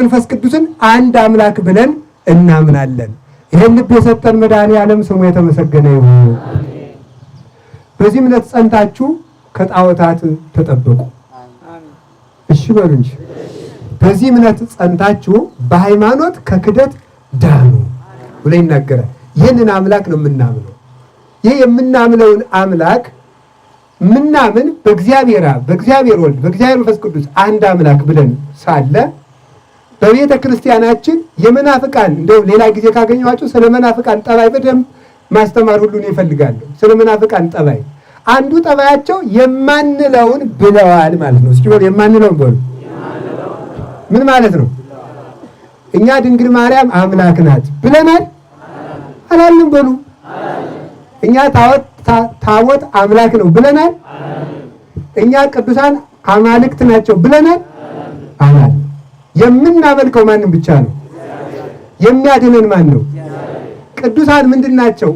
መንፈስ ቅዱስን አንድ አምላክ ብለን እናምናለን። ይህን ልብ የሰጠን መድኃኔ ዓለም ስሙ የተመሰገነ ይሁን። በዚህ እምነት ጸንታችሁ ከጣዖታት ተጠበቁ። እሺ በሉ እንጂ። በዚህ እምነት ጸንታችሁ በሃይማኖት ከክደት ዳኑ ብሎ ይናገራል። ይህንን አምላክ ነው የምናምነው። ይህ የምናምነውን አምላክ ምናምን በእግዚአብሔር አብ፣ በእግዚአብሔር ወልድ፣ በእግዚአብሔር መንፈስ ቅዱስ አንድ አምላክ ብለን ሳለ በቤተ ክርስቲያናችን የመናፍቃን፣ እንደው ሌላ ጊዜ ካገኘኋቸው ስለ መናፍቃን ጠባይ በደንብ ማስተማር ሁሉን ይፈልጋለሁ። ስለ መናፍቃን ጠባይ አንዱ ጠባያቸው የማንለውን ብለዋል ማለት ነው። እስኪ በሉ፣ የማንለውን በሉ። ምን ማለት ነው? እኛ ድንግል ማርያም አምላክ ናት ብለናል አላልንም? በሉ። እኛ ታቦት አምላክ ነው ብለናል? እኛ ቅዱሳን አማልክት ናቸው ብለናል አላልንም። የምናመልከው ማንም ብቻ ነው። የሚያድነን ማን ነው? ቅዱሳን ምንድን ናቸው?